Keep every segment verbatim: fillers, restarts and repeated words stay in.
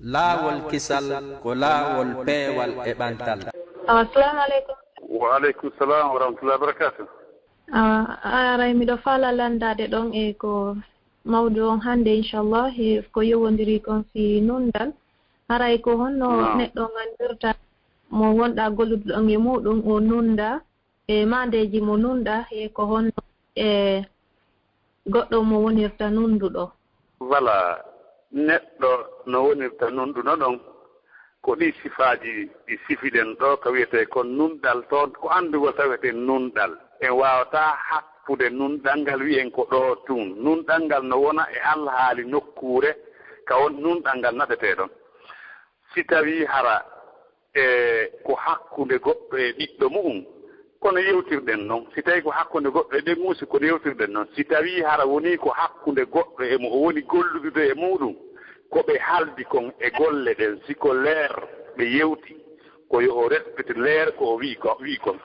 Laawol kisal ko laawol peewal e ɓantal. Awa, assalamu aleykum. Wa aleykum salam wa rahmatullahi wa barakatuh. Awa, aray miɗo fala landaade ɗon e ko mawɗo on hannde, inchallah, e ko yowondiri kon fii nunɗal. Haray ko honno Naam. neɗɗo nganndirta mo wonɗa gollude ɗon e muɗum o nunɗa, e maandeeji mo nunɗa, e ko honno e goɗɗo mo wonirta nunɗuɗo? Wala neɗɗo no wonirta nunɗuɗo ɗon, ko ɗi sifaaji ɗi sifiɗen ɗo, ka wiyetee kon nunɗal, toon ko anndugol tan wiyetee nunɗal. En waawataa happude nunɗal ngal, wi'en ko ɗo tun. Nunɗal ngal no wona e alhaali nokkuure ka won nunɗal ngal naɓetee ɗon. Si tawii hara e ko hakkunde goɗɗo e ɓiɗɗo mu'um, kono yewtirɗen non. Si tawii ko hakkunde goɗɗo e ɓiɗɗo mu'um, si kono yewtirɗen non. Si tawii hara wonii ko hakkunde goɗɗo e mo o woni golludude e muɗum, ko ɓe haaldi kon e golle ɗen, si ko leer ɓe yewti, ko yo o respecte leer ko o wi'i ko, wi'i kon.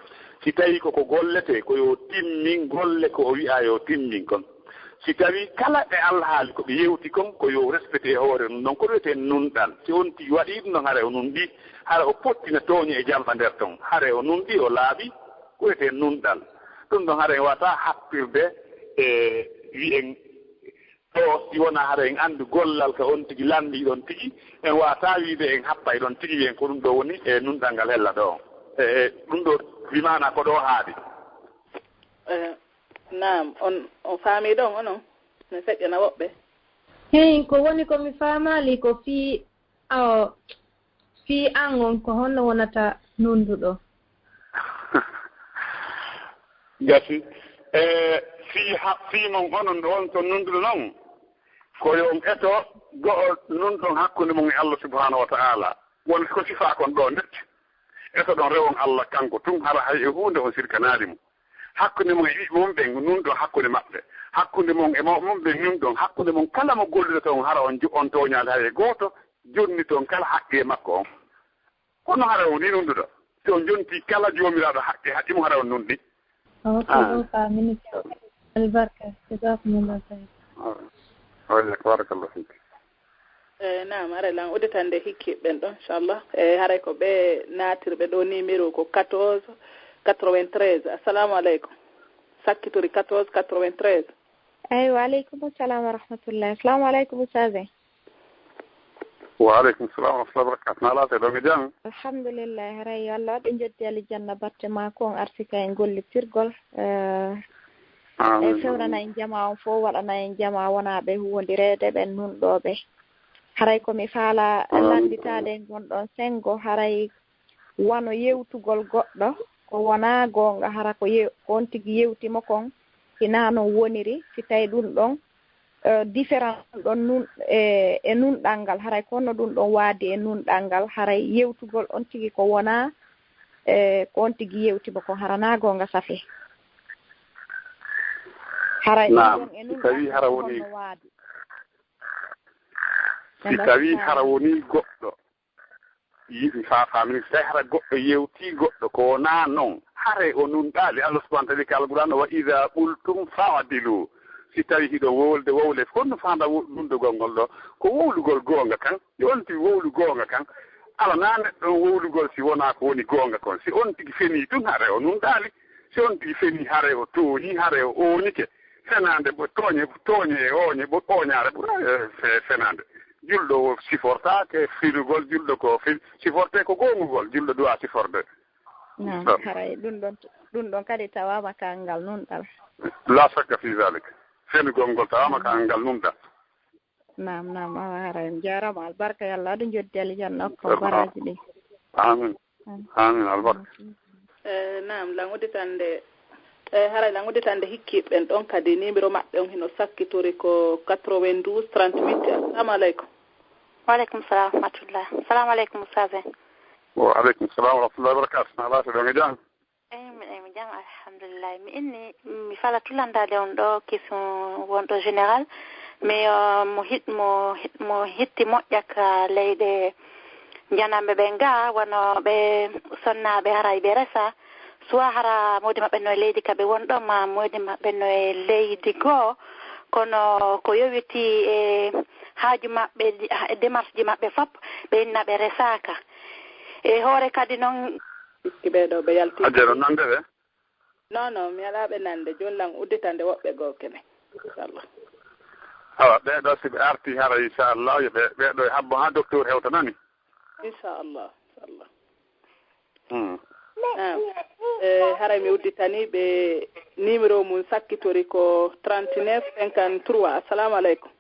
Si tawii ko ko golletee, ko yo o timmin golle ko o wi'a yo o timmin kon. Si tawii kala e alhaali ko ɓe yewti kon, ko yo o respecte e hoore mum ɗon, ko wiyetee nunɗal. Si on tigi waɗii ɗum ɗon, hara o nunɗii, hara o pottina tooñe e jamba nder ton, hara o nunɗii, o laaɓii, ko wiyetee nunɗal. Ɗum ɗon hara en waawataa happirde e wi'en ɗo, si wonaa hara en anndu gollal ka on tigi lanndii ɗon tigi, en waawataa wiide en happay ɗon tigi, wi'en ko ɗum ɗo woni e nunɗal ngal hella ɗo. E, e ɗum ɗo, bi maanaa ko ɗo haaɗi. Eh, naam, on, on faamii ɗon, onon? Mi feƴƴana woɓɓe. Hey, ko woni ko mi faamaali ko fii, awo, fii an on, ko honno wonata nunɗuɗo? Gasi. E, fii ha, fii mon onon ɗo on to nunɗuɗo non, ko yo on eto go'o nunɗon hakkunde mon e Allah subhanahu wa ta'ala. Won ko sifaa kon ɗo ndetti. Eto ɗon rewon Allah kanko tun, hara hay e huunde on sirkanaali mo. Hakkunde mon e ɓiɓɓe mum ɓen, nunɗon hakkunde maɓɓe. Hakkunde mon e mawɓe mum ɓen, nunɗon hakkunde mon kala mo gollidoto on, hara on jo-, on tooñaali hay e gooto, jonni ton kala haqqi e makko on. Kono hara o woni nunɗuɗo. Si on jontii kala Joomiraaɗo haqqi, haqqi mo, hara on nunɗi. Ok, Ah. ɗo faamini. Albarka, jazakumullahu khairan. Ah. Wa jazaak, barakallahu fiik. Eh, naam, haray lan udditande hikki ɓen ɗon, inchallah. Eh, haray ko ɓe naatirɓe ɗo, numéro ko quatorze quatre-vingt-treize. Assalamu aleykum. Sakkitori quatorze quatre-vingt-treize. Eywa, aleykum salam wa rahmatullah. Assalamu aleykum, Oustaz. Wa aleykum salam wa rahmatullahi wa barakatuh. Na laate ɗo mi jam? Alhamdulillah, haray yo Allah waɗ ɓe njoddi aljanna batte ma ko on arsika en gollirtirgol. Eh, Amin. E fewnana en jama on fof, waɗana en jama wonaaɓe huwondireede ɓen nunɗooɓe. Haray ko mi faala Amin. lannditaade e ngon ɗon senngo, haray wano yewtugol goɗɗo, ko wonaa goonga, hara ko yew-, ko on tigi yewti mo kon, hinaa non woniri, si tawi ɗum ɗon, eh, différence ɗon nun-, e, e nunɗal ngal, haray ko honno ɗum ɗon waadi e nunɗal ngal, haray yewtugol on tigi ko wonaa, eh, ko on tigi yewti mo kon, hara naa goonga safi. Haray ɗum Naam, ɗon e si nunɗal tawi ngal hara ko woni, honno waadi? si Hello? tawi Naam. hara woni goɗɗo, yi-, fa-, famini, si tawi hara goɗɗo yewti goɗɗo ko wonaa non, hare o nunɗaali. Allah subhanahu wa ta'ala ka Alquran, "Wa idha qultum fa'dilu." Si tawi hiɗo wowlde, wowle. Kono no faanda wo-, nunɗugol ngol ɗo, ko wowlugol goonga kan. Si on tigi wowlu goonga kan, ala naa neɗɗo on wowlugol si wonaa ko woni goonga kon. Si on tigi fenii tun, hare o nunɗaali. Si on tigi fenii, hare o tooñi, hare o ooñike. Fenaande, bo tooñe, bo tooñe e ooñe, bo ooñaare ɓura, eh, fe-, fenaande. Julɗo o sifortaake fenugol, julɗo ko fen-, siforte ko goongugol, julɗo duwaa siforde. Naam, Naam. haray ɗum ɗon, ɗum ɗon kadi tawaama ka ngal nunɗal. La shakka fi zalik. Fenugol ngol tawaama ka ngal nunɗal. Naam, naam, awa haray. On jaaraama, albarka, yo Allah waɗu njoddi aljanna, okka on Naam. baraaji ɗi. Amin. Amin. Amin, albarka. Eh, naam, lan udditande, eh, haray lan udditande hikkiiɓe ɓen ɗon kadi, numéro maɓɓe on hino sakkitori ko quatre-vingt-douze trente-huit. Assalamu aleykum. Wa aleykum salam wa rahmatullah. Salamu aleykum, Oustaz. Wa aleykum salam wa rahmatullahi wa barakatuh. Na laate ɗo e jam? Eyyi, mi, eyyi, mi jam, alhamdulillah. Mi inni, mi fala tulandaade on ɗo kisu wonɗo général. Mais, euh, mo hit-, mo hit-, mo hitti moƴƴa ka leyɗe jananɓe ɓen ga, wano ɓe sonnaaɓe haray ɓe resa, soit hara mawdi maɓɓe no e leydi ka ɓe won ɗon, ma mawdi maɓɓe no e leydi goo, kono ko yowiti e haaju maɓɓe, e démarche ji maɓɓe fof, ɓe inna ɓe resaaka. E hoore kadi noon. Sikki ɓee ɗoo ɓe yalti. Hajjara, nande ɓe? Non, non, mi alaa ɓe nande. Jooni lan udditande woɓɓe goo kene. Inchallah. Awa, ɓee ɗoo si ɓe arti hara, inchallah, yo ɓe, ɓee ɗoo e habbo haa docteur hewtanani. Inchallah, inchallah. Hmm. Ah, e, haray mi udditani ɓe numéro mum sakkitori ko trente-neuf cinquante-trois. Assalamu aleykum.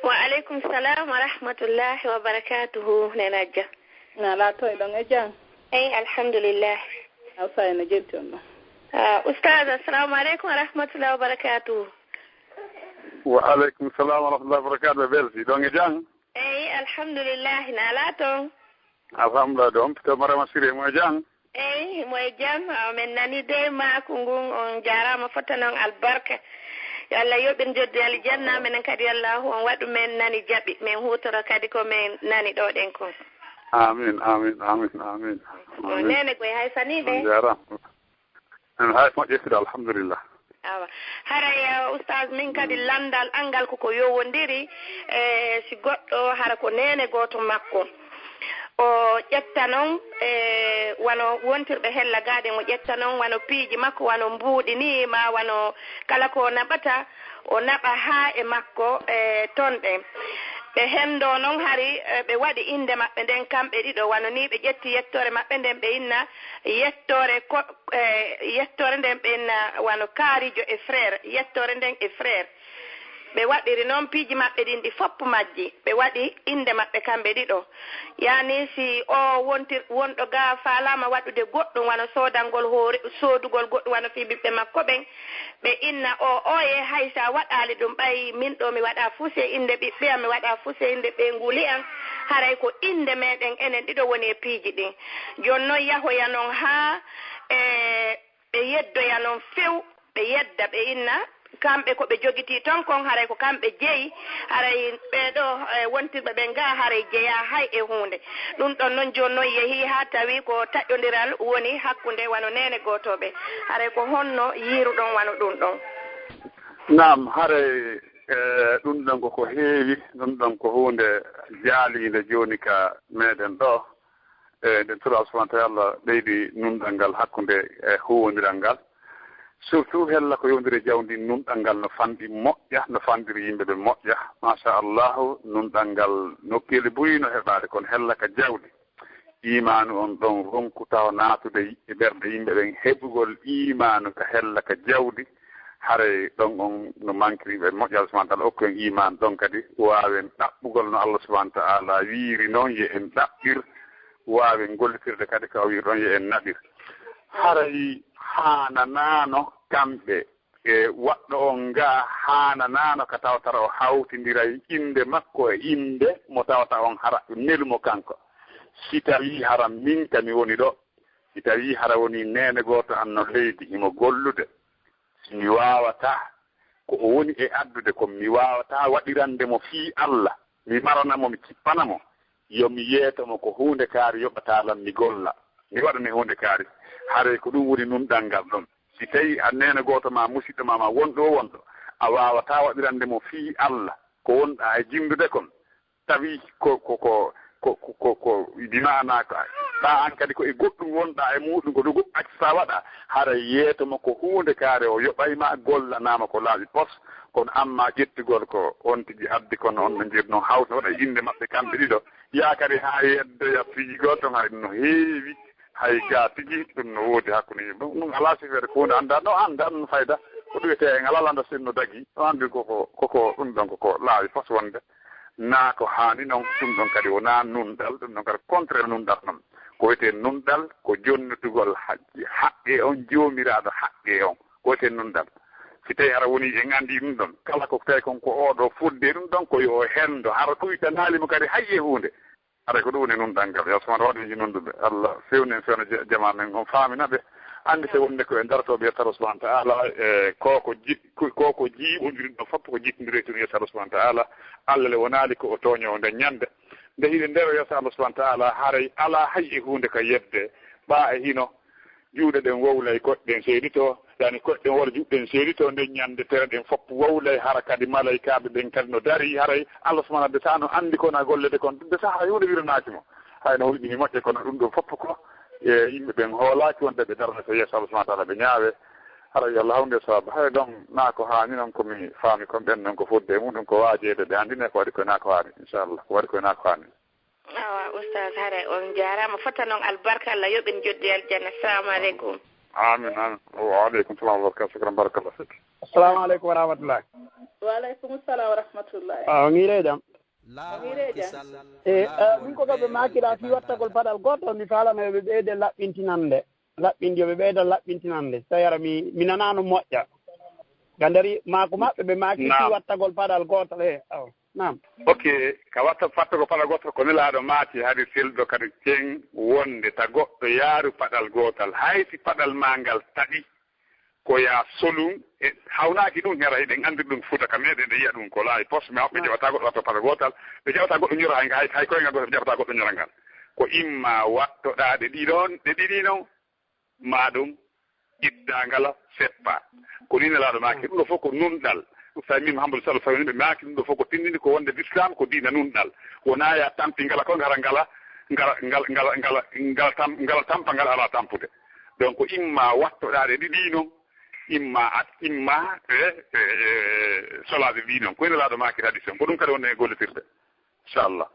Wa aleykum salam wa rahmatullahi wa barakatuhu, Nena Dia. Na laato e ɗon e jam? Eyi, alhamdulillah. Hawsa ene jetti on ɗon. Ah, Oustaz, assalamu aleykum wa rahmatullahi wa barakatuhu. Wa aleykum salam wa rahmatullahi wa barakatuhu. Belsi, ɗon e jam? Eyi, alhamdulillah. Na laato? Alhamdulillah, ɗo on pito Marama Siré mo e jam? Eyi, mo e jam. Awa, men nani de maaku ngun, on jaaraama fotta noon albarka. Yo Allah yoɓin joddi aljanna, menen kadi Allahu on waɗu men nani jaɓi, men huutoro kadi ko men nani ɗo ɗen kon. Amin, amin, amin, amin. On nene koye hay sani ɓe. On jaaraama. En hay moƴƴe sida, alhamdulillah. Awa. Haray, eh, Oustaz, min kadi lanndal angal koko yowondiri, eh, si goɗɗo hara ko neene gooto makko. O ƴetta noon, eh, wano wontirɓe hella gaaɗen, o ƴetta noon wano piiji makko, wano mbuuɗi ni, ma wano kala ko o naɓata, o naɓa haa e makko, eh, ton ɗen. Ɓe henndo noon hari, eh, ɓe waɗi innde maɓɓe nden kamɓe ɗiɗo, wano ni ɓe ƴetti yettoore maɓɓe nden ɓe inna yettoore ko, eh, yettoore nden ɓe inna wano kaarijo e frère, yettoore nden e frère. Ɓe waɗiri noon piiji maɓɓe ɗin ɗi fof majji, ɓe waɗi innde maɓɓe kamɓe ɗiɗo. Yaani si o wontir, wonɗo ga faalaama waɗude goɗɗum wano soodangol hoore, soodugol goɗɗum wano fii ɓiɓɓe makko ɓen, ɓe inna o, oye, hay sa waɗaali ɗum, ɓay min ɗo mi waɗa fuse innde ɓiɓɓe am, mi waɗa fuse innde ɓeynguuli am, haray ko innde meɗen enen ɗiɗo woni e piiji ɗin. Jooni noon yahoya noon haa e ɓe yeddoya noon few, ɓe yedda, ɓe inna, kamɓe ko ɓe jogitii ton kon, haray ko kamɓe jeyi, haray ɓee ɗoo, eh, wontirɓe ɓen gaa, haray jeyaa hay e huunde. Ɗum ɗon noon jooni noon yehii haa tawi ko taƴondiral woni hakkunde wano neene gootooɓe. Haray ko honno yiiruɗon wano ɗum ɗon? Naam, haray, eh, ɗum ɗon ko ko heewi, ɗum ɗon ko huunde jaaliinde jooni ka meɗen ɗoo. E nden tura subhanahu wa taala ɓeydi nunɗal ngal hakkunde e huwondiral ngal. Surtout hella ko yowndiri e jawdi, nunɗal ngal no fanɗi moƴƴa, no fanɗiri yimɓe ɓe moƴƴa. Machallahu, nunɗal ngal nokkeeli buy no heɓaade, kono hella ka jawdi. Imaanu on ɗon ronku tawa naatude e ɓerɗe yimɓe ɓen, heɓugol imaanu ka hella ka jawdi. Haray ɗon on no mankiri ɓe moƴƴal, subhanahu wa taala okku en iman ɗon kadi waawen ɗaɓɓugol no Allah subhanahu wa taala wiiri noon, yo en ɗaɓɓir, waawen gollitirde kadi ka o wiiri ɗon, yo en naɓir. Haray haananaano kamɓe e waɗɗo on nga, haananaano ka tawata o hawtindiray innde makko e innde mo tawata on hara nelu mo kanko. Si tawii hara min ka mi woni ɗo, si tawii hara woni neene gooto an no leydi, himo gollude, si mi waawataa ko o woni e addude kon, mi waawataa waɗirande mo fii Allah, mi marana mo, mi cippana mo, yo mi yeeto mo ko huunde kaari yoɓataa lan mi golla, mi waɗane huunde kaari. Haray ko ɗum woni nunɗal ngal ɗon. Si tawii a neene gooto ma, musiɗɗo ma, ma wonɗo o wonɗo, a waawataa waɗirande mo fii Allah ko wonɗaa e jinndude kon, tawi ko, ko, ko, ko, ko, ko, ko, bi maana ko, ɓaa an kadi ko e goɗɗum wonɗaa e muuɗum, ko ɗum accataa waɗa, hara yeeto mo ko huunde kaare o yoɓay ma, gollanaama ko laaɓi pos, kono amma ƴettugol ko on tigi addi, kono on no njir noon hawta waɗa innde maɓɓe kamɓe ɗiɗo, yaakari haa yeddoya piiji goo toon, hay no heewi, hay gaa tigi ɗum no woodi hakkunde yimɓe. Ɗum alaa sifeede ko huunde anndaa, no anndaa ɗum fayda, ko ɗum wiyetee en alaa lannda sen no dagi, no anndi ko, ko, ko, ko ɗum ɗon ko, ko laawi pos wonde. Naa ko haani noon, ɗum ɗon kadi wonaa nunɗal, ɗum ɗon kadi contraire nunɗal noon. Ko wiyetee nunɗal, ko jonnitugol haqqe, haqqe on, joomiraaɗo haqqe on. Ko wiyetee nunɗal. Si tawii hara woni en anndi ɗum ɗon, kala ko tawi kon ko oo ɗoo fodde ɗum ɗon, ko yo o henndo, hara ɗuytanaali mo kadi hay e huunde. Haray ko ɗum woni nunɗal ngal. Yo Allah subhanahu wa taala waɗu en nunɗuɓe. Allah fewnu en, fewna ja-, jamaa men on, faamina ɓe. Anndi se wonde ko e darotooɓe yettata Allah subhanahu wa taala, e ko, ko ji-, ko, ko, ko jiiɓondiri ɗo fof ko jittondire tun yettata Allah subhanahu wa taala. Allah le wonaali ko o tooñoowo nden ñande. Nde hiɗen nder yettata Allah subhanahu wa taala, haray alaa hay e huunde ka yedde. Ɓaa e hino, juuɗe ɗen wowlay, koɗɗe ɗen seedito, Yani koɗɗen woro juɗɗen seedi to nden ñande tere ɗen fof wawlay, hara kadi malaykaaɓe ɓen kadi no dari, haray Allah subhanahu wa ta'ala no anndi ko na gollede kon, de saha hay huunde wiranaaki mo. Hay no hulɓini moƴƴe, kono ɗum ɗum fof ko e yimɓe ɓen hoolaaki wonde ɓe darna to yeeso Allah subhanahu wa ta'ala ɓe ñaawe. Haray yo Allah hawnde sababu. Hay ɗon na ko haani non ko mi faami kon, ɓen non ko fodde e muɗum ko waajeede ɓe anndine ko waɗi koye na ko haani, inchallah, ko waɗi koye na ko haani. Awa, Oustaz, hare on jaaraama. Fota noon albarka, Allah yoɓin joddi aljanna. Assalamu aleykum. Amin, amin. Wa aleykum salam wa barakatuh. Shukran, barakallah fik. Assalamu aleykum wa rahmatullah. Wa aleykum salam wa rahmatullah. Ah, on hiire jam? Hiire jam. E, ah, min ko ɓe maakira fii wattagol paɗal gooto, mi faalano yo ɓe ɓeyde laɓɓintinande. Laɓɓin, yo ɓe ɓeyda laɓɓintinande. So tawi ara mi, mi nanaano moƴƴa. Gandari maako maɓɓe ɓe maaki fii wattagol paɗal gootal. E, awa. Naam. Ok, ka watta fatto ko paɗal gootal ko nelaaɗo maaki hari selɗo kadi ceŋ wonde ta goɗɗo yaaru paɗal gootal. Hay si paɗal maa ngal taɗi ko yaa solun e hawnaaki ɗum hera, hiɗen anndi ɗum Fuuta ka meɗen, ɗe yiya ɗum ko laayi pos, mais ɓe jaɓata goɗɗo watta paɗal gootal, ɓe jaɓata goɗɗo ñora hay, hay, hay koyngal gootal, ɓe jaɓata goɗɗo ñora ngal. Ko imma wattoɗaa ɗe ɗiɗon, ɗe ɗiɗi non, maa ɗum idda ngala seppa. Ko ni nelaaɗo maaki, ɗum ɗo fof ko nunɗal. Usaymin Muhammadu Sallu Fawni ɓe maaki ɗum ɗo fof ko tindini ko wonde l'islam ko diina nunɗal. Wonaa ya tampi ngala ko ngara ngala, ngala, ngala, ngala, ngala, ngala tam-, ngala tampa ngala alaa tampude. Donc ko imma wattoɗaa ɗe ɗiɗi non, imma at, imma e, e, e solaade ɗi non. Ko nelaaɗo maaki tradition. Ko ɗum kadi wonde e gollitirde. Inchallah.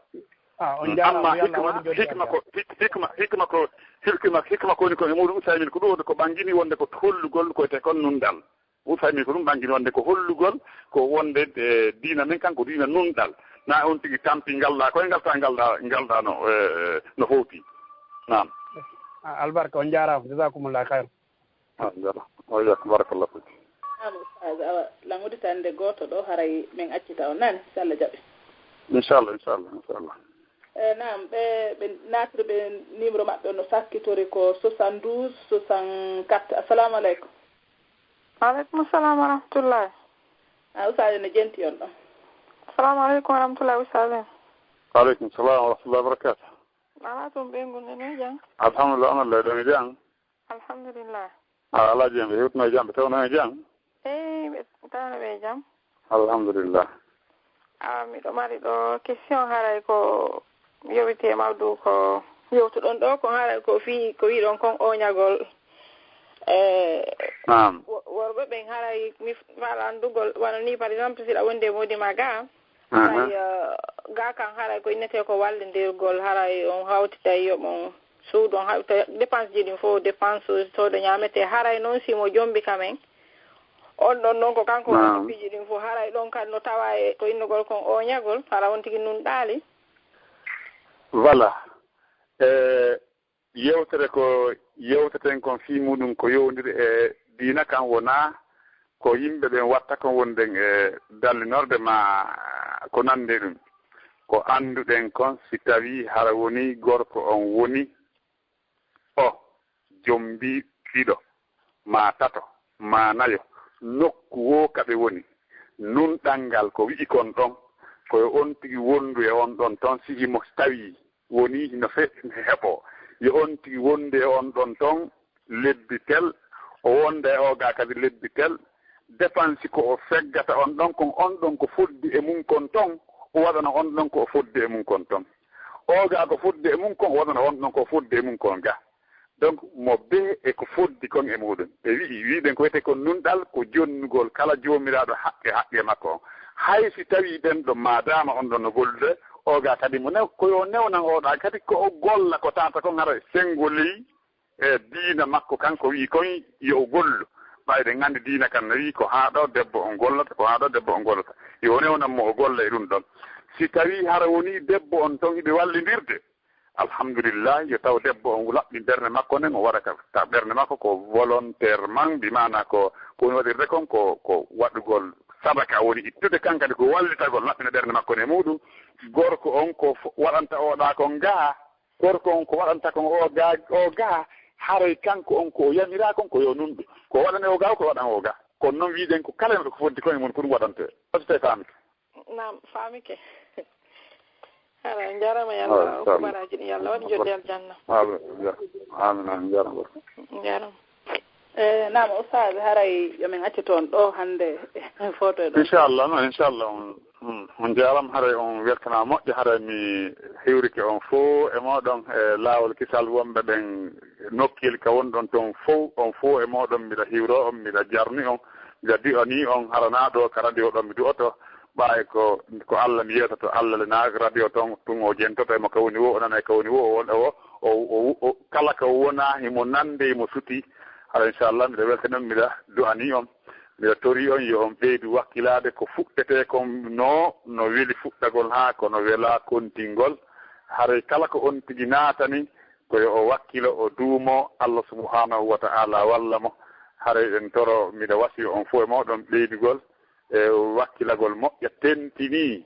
Ah, on jaaraama, amma yo Allah hikma, waɗu joddi hikma ko, hik-, hikma, hikma ko, hikma, hikma ko woni ko e muɗum Usaymin ko ɗum woni ko ɓangini wonde ko hollugol ko wiyetee kon nunɗal. Usaymin ko ɗum ɓangini wonde ko hollugol ko wonde, e, diina men kan ko diina nunɗal. Na on tigi tampi ngalɗa koye ngalta ngalɗa, ngalɗa no, e, no fowti. Naam. Ah, albarka, on jaaraama. Jazakumullah khayr. Ah, jaaraama. Wa iyaakum, barakallahu fik. Naam, Oustaz, awa, lan udditande gooto ɗo, haray men accita on, nani, si Allah jaɓi. Inchallah, inchallah, inchallah. E, naam, ɓe, ɓe naatiri ɓe numéro maɓɓe on no sakkitori ko soixante-douze soixante-quatre. Assalamu aleykum. Wa aleykum salam wa rahmatullahi. Ah, Oustaz no jenti on ɗon. Assalamu aleykum wa rahmatullahi, Oustaz. Wa aleykum salam wa rahmatullahi wa barakatuh. Ala tun ɓe ngun ne jam? Alhamdulillah, on Allah ɗon e jam. Alhamdulillah. A alaa jam, ɓe hewtuno e jam, ɓe tawno e jam? Eey, ɓe tawno ɓe e jam. Alhamdulillah. Awa, miɗo mari ɗo question, haray ko yowiti e mawdu ko yewtuɗon ɗo, ko haray ko fii ko wiɗon kon ooñagol. E, naam. Wo-, worɓe ɓen haray mi faala anndugol, wano ni, par exemple, si ɗa wondi e moodi ma ga, aha, haray, eh, ga kan haray ko innetee ko wallindirgol, haray on hawtitay yo mon suudu on haɓita dépense ji ɗin fof, dépense soodo ñaametee. Haray noon si mo jombi ka men, on ɗon noon ko kanko woni piiji ɗin fof. Haray ɗon kadi no tawa e ko innogol kon ooñagol, hara on tigi nunɗaali. Voilà. E, yewtere ko yewteten kon fii muɗum ko yowndiri e diina kan, wonaa ko yimɓe ɓen watta kon wonden e dallinorde ma ko nandi e ɗum. Ko annduɗen kon, si tawii hara wonii gorko on woni o jombi ɗiɗo, maa tato, maa nayo, nokku woo ka ɓe woni, nunɗal ngal ko wi'i kon ɗon, ko yo on tigi wondu e on ɗon ton, si himo tawii wonii hino fe-, heɓoo, yo on tigi wondu e on ɗon ton lebbi tel, o wonda e oogaa kadi lebbi tel, dépense ko o feggata on ɗon kon, on ɗon ko fodde e mun kon ton, o waɗana on ɗon ko o fodde e mun kon ton. Oogaa ko fodde e mun kon, o waɗana on ɗon ko o fodde e mun kon ga. Donc, mo bee e ko foddi kon e muɗum. Ɓe wi'i, wi'uɗen ko wiyetee kon nunɗal, ko jonnugol kala joomiraaɗo haqqe, haqqe makko on. Hay si tawii ɓen ɗon, maadaama on ɗon no gollude, oogaa kadi mo new-, ko yo newnan ooɗaa kadi ko o golla ko tawata kon hara senngo ley e diina makko, kanko wi'i kon yo o gollu. Ɓay eɗen anndi diina kan no wi'i ko haa ɗo debbo on gollata, ko haa ɗo debbo on gollata. Yo o newnan mo o golla e ɗum ɗon. Si tawii hara wonii debbo on ton hiɓe wallindirde, alhamdulillah, yo taw debbo on laɓɓin ɓernde makko nden, o waɗa ka, ka ɓernde makko ko volontairement, bi maana ko, ko woni waɗirde kon ko, ko waɗugol sadaka woni ittude kan kadi ko wallitagol laɓɓina ɓernde makko nden e muɗum. Gorko on ko fo-, waɗanta ooɗaa kon gaa, gorko on ko waɗanta kon o gaa, o gaa, haray kanko on ko o yamiraa kon ko yo nunɗu. Ko waɗane o gaa, ko waɗan o gaa. Kono non wi'uɗen ko kala neɗɗo ko foddi kon e mun ko ɗum waɗante. Est-ce que faami? Naam, faamike. Hara, on jaaraama, yo Allah hokku baraaji ɗin, yo Allah waɗu joddi aljanna. Amin, amin, jaaraama. Jaaraama. E naam, Oustaz, haray yo min accu toon ɗo hannde foto e ɗo. Inchallah, no, inchallah. On, on, on njaaraama, haray on weltanaama moƴƴo, haray mi hiwrike on fof e mooɗon e laawol kisal wonɓe ɓen nokkeli ka wonɗon toon fof, on fof e mooɗon mbiɗa hiwro on, mbiɗa jarni on, mbiɗa du'anii on, hara naa ɗo ka radio ɗon mi du'oto, ɓaawo ko, ko Allah mi yeetoto, Allah le naa radio toon, tun o jentoto e mo ka woni wo, o nana e ka woni wo, o, o, o, o, o, kala ka wona himo nande, himo suti. Hara inchallah, mbiɗa weltani on, mbiɗa du'anii on, mbiɗa torii on, yo on ɓeydu wakkilaade ko fuɗɗetee kon no, no weli fuɗɗagol haa ko no welaa kontingol. Haray kala ko on tigi naatani, ko yo o wakkilo, o duumo, Allah subhanahu wa ta'ala walla mo. Haray en toro, mbiɗa wasiyo on fof e mooɗon ɓeydugol e wakkilagol moƴƴa tentinii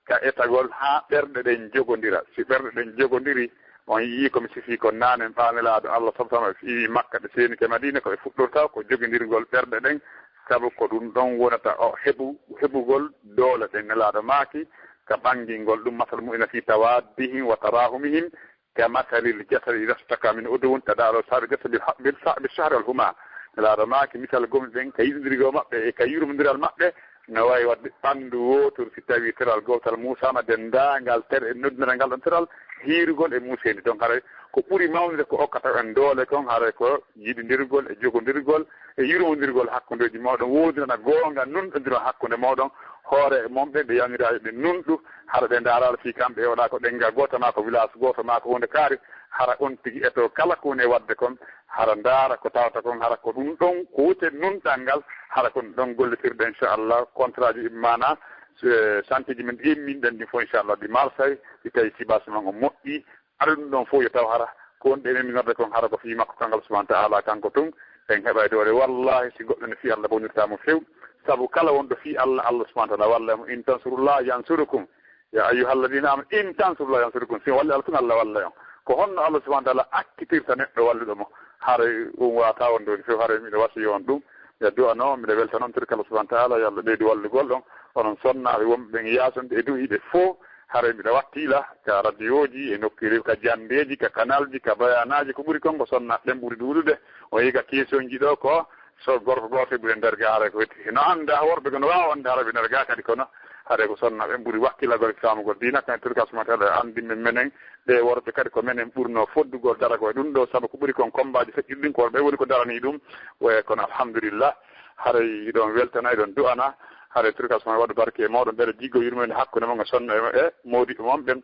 ka etagol haa ɓerɗe ɗen jogondira. Si ɓerɗe ɗen jogondiri, on yi'ii ko mi sifii kon naane, ɓaa Nelaaɗo Allah sallallahu alaihi wasallam iwi Makka, ɓe seenike Madiina, ko ɓe fuɗɗorta ko jogindirgol ɓerɗe ɗen, sabu ko ɗum ɗon wonata o heɓu-, heɓugol doole ɗen. Nelaaɗo maaki ka ɓangingol ɗum, masalu mu'minina fi tawaddihim wa tarahumihim ka masalil jasadi ida staka min udwin tada'a lahu sa'irul jasadi bil ha-, bil sa-, bil sahri wal huma. Nelaaɗo maaki misal gomɗi ɓen ka yiɗindirgol maɓɓe e ka yurmondiral maɓɓe no wayi wadde ɓanndu wootoru, si tawi teral gootal muusaama denndaangal tere e noddindiral ngal ɗon teral hiirugol e muuseende. Donc haray ko ɓuri mawnude ko okkata en doole kon, haray ko yiɗindirgol e jogondirgol e yurmondirgol hakkundeeji mooɗon, woodinana goonga nunɗondiron hakkunde mooɗon, hoore e mon ɓen ɓe yamiraali ɓe nunɗu, hara ɓe ndaaraali fii kamɓe e waɗaa ko ɗenngal gooto maa ko village gooto maa ko huunde kaari, hara on tigi eto kala ko woni e waɗde kon, hara ndaara ko tawata kon, hara ko ɗum ɗon ko woni e nunɗal ngal, hara ko ɗum ɗon gollitirde inchallah contrat ji maana, eh, santeeji men ɗi emminɗen ɗin fof inchallah ɗi malsay, ɗi tawi sibaasi man o moƴƴi, hara ɗum ɗon fof yo taw hara ko wonɓe eminorde kon hara ko fii makko kanko Allah subhanahu wa ta'ala kanko tun, en heɓa e doole. Wallahi si goɗɗo ne fii Allah bonirta mo few, sabu kala wonɗo fii Allah, Allah subhanahu wa ta'ala walla mo. In tansurullah yansurukum. Ya ayyuhalladhina amanu in tansurullah yansurukum. Si on walli Allah tun Allah walla on. Ko honno Allah subhanahu wa ta'ala akkitirta neɗɗo walluɗo mo? Haray ɗum wata wonde woni few, haray miɗo wasiyo on ɗum. Miɗa du'anoo, miɗa weltanoo on, tirka Allah subhanahu wa ta'ala, yo Allah ɓeydu wallugol on. Onon sonnaaɓe wonɓe ɓen yaasonde e duhiiɓe fof, haray mbiɗa wattila ka radioji, e nokkeeli, ka janndeeji, ka kanalji, ka bayanaaji, ko ɓuri kon ko sonnaaɓe ɓen ɓuri ɗuuɗude. On yi'i ka keesonji ɗo ko so gorko gooto ɓuri en darga, haray ko hetti. No annda worɓe goo no waawa wonde hara ɓe darga kadi, kono haray ko sonnaaɓe ɓen ɓuri wakkilagol e faamugol diina, kan tirka Allah subhanahu wa ta'ala anndi men menen, ɓe worɓe kadi ko menen ɓurnoo foddugol daragol e ɗum ɗo, sabu ko ɓuri kon kombaaji feƴƴuɗi ɗin ko worɓe woni ko daranii ɗum. Wayi kono alhamdulillah, haray hiɗon weltana, hiɗon du'ana, haray tirka Allah subhanahu wa ta'ala waɗu barke e mooɗon, ɓeyda jiggo yurmeende hakkunde mon e sonna e, e moodiɓɓe mon ɓen.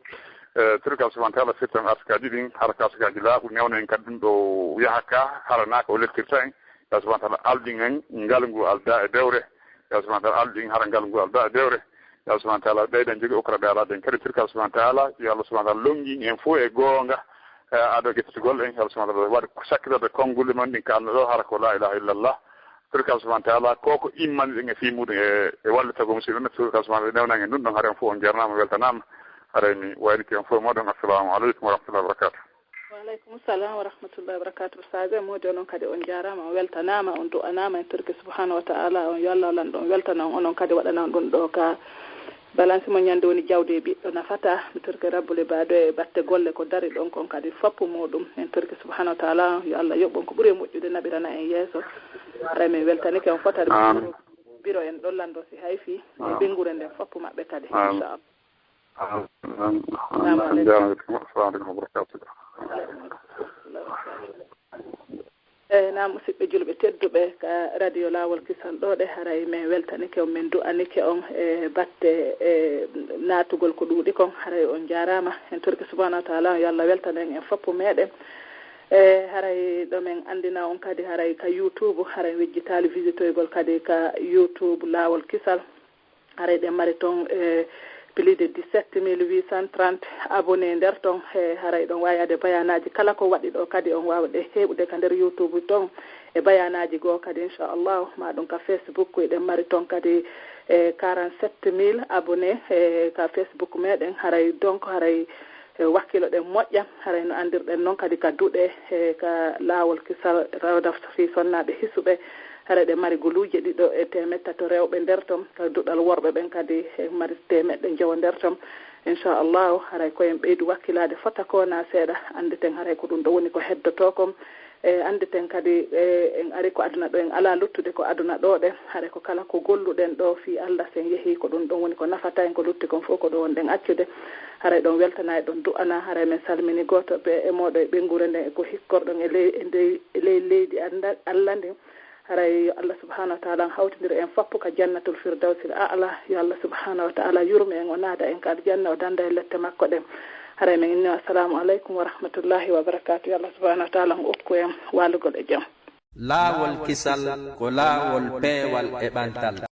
Eh, tirka Allah subhanahu wa ta'ala firtan arsakaaji ɗin, hara ka arsakaaji laaɓu, newna en kadi ɗum ɗo yaha ka, hara naa ko o leltirta en. Ya subhanahu wa ta'ala alɗin en ngal ngu aldaa e bewre. Ya subhanahu wa ta'ala alɗin hara ngal ngu aldaa e bewre. Ya subhanahu wa ta'ala ɓeydan jogi okra ɓe alaa ɗen kadi tirka Allah subhanahu wa ta'ala. Ya Allah subhanahu wa ta'ala longin en fof e goonga. Eh, ado ƴettugol en, ya Allah subhanahu wa ta'ala waɗ sakkitorde kongulle mon ɗin kalno ɗo hara ko la ilaha illallah. Tirka Allah subhanahu wa ta'ala ko ko immani ɗen e fii muɗum e, e wallitagol musidɓe men. Tirka Allah subhanahu wa ta'ala newnan en ɗum ɗon, hara on fof on jarnaama, weltanaama. Haray mi waynike on fof e mooɗon. Assalamu aleykum wa rahmatullahi wa barakatuh. Wa aleykum salam wa rahmatullahi wa barakatuh. Ustaz e moodi onon kadi on jaaraama, on weltanaama, on du'anaama en tirki subhanahu wa ta'ala, on yo Allah lanɗo on weltana on, onon kadi waɗana on ɗum ɗo ka balance mo ñande woni jawdi e ɓiɗɗo nafata. Mi tirki Rabbul Ibaadu e batte golle ko dari ɗon kon kadi foppu muɗum. En tirki subhanahu wa ta'ala, yo Allah yoɓ on ko ɓuri e moƴƴude, naɓirana en yeeso. Haray min weltanike on fotari biro en ɗon lanndo si hayfi e ɓeynguure nden foppu maɓɓe kadi, inchallah. Assalamu aleykum. Assalamu aleykum wa barakatuh. E na musidɓe julɓe tedduɓe ka radio Laawol Kisal ɗo ɗe, haray min weltanike on, min du'anike on e batte e naatugol ko ɗuuɗi kon, haray on jaaraama. En torike subhanahu wa ta'ala yo Allah weltan en en foppu meɗen. E haray ɗo min anndina on kadi haray ka YouTube, haray wejjitaali visitoygol kadi ka YouTube Laawol Kisal. Haray ɗen mari ton e plus de dix-sept mille huit cent trente abonnés nder ton. E haray ɗon waawi yaade bayanaaji kala ko waɗi ɗo kadi on waawa ɗe heɓude ka nder YouTube ton e bayanaaji goo kadi inchallahu. Ma ɗum ka Facebook eɗen mari ton kadi e quarante-sept mille abonnés e ka Facebook meɗen. Haray donc haray e wakkilo ɗen moƴƴa, haray no anndirɗen noon kadi ka duɗe e ka Laawol Kisal Rawda fii sonnaaɓe hisuɓe, haray ɗe mari guluuje ɗiɗo e teemeɗɗe tato rewɓe nder ton, ka duɗal worɓe ɓen kadi e mari teemeɗɗe njowo nder ton. Inchallahu, haray ko en ɓeydu wakkilaade fota ko na seeɗa, annditen haray ko ɗum ɗo woni ko heddotoo kon. E annditen kadi, e en ari ko aduna ɗo, en alaa luttude ko aduna ɗo ɗen. Haray ko kala ko golluɗen ɗo fii Allah, so en yehii, ko ɗum ɗon woni ko nafata en, ko lutti kon fof ko ɗo wonɗen accude. Haray ɗon weltana e ɗon du'ana. Haray men salmini gooto ɓe e mooɗo e ɓeynguure nden e ko hikkorɗon e ley, e ndey, e ley leydi annda-, Allah ndin. Haray yo Allah subhanahu wa taala hawtindir en fappu ka jannatul firdawsil a'la. Yo Allah subhanahu wa taala yurme en, o naada en ka aljanna, o danda en lette makko ɗen. Haray men inni assalamu aleykum wa rahmatullahi wa barakatuh. Yo Allah subhanahu wa taala okku en waalugol e jam. Laawol kisal ko laawol peewal e ɓantal.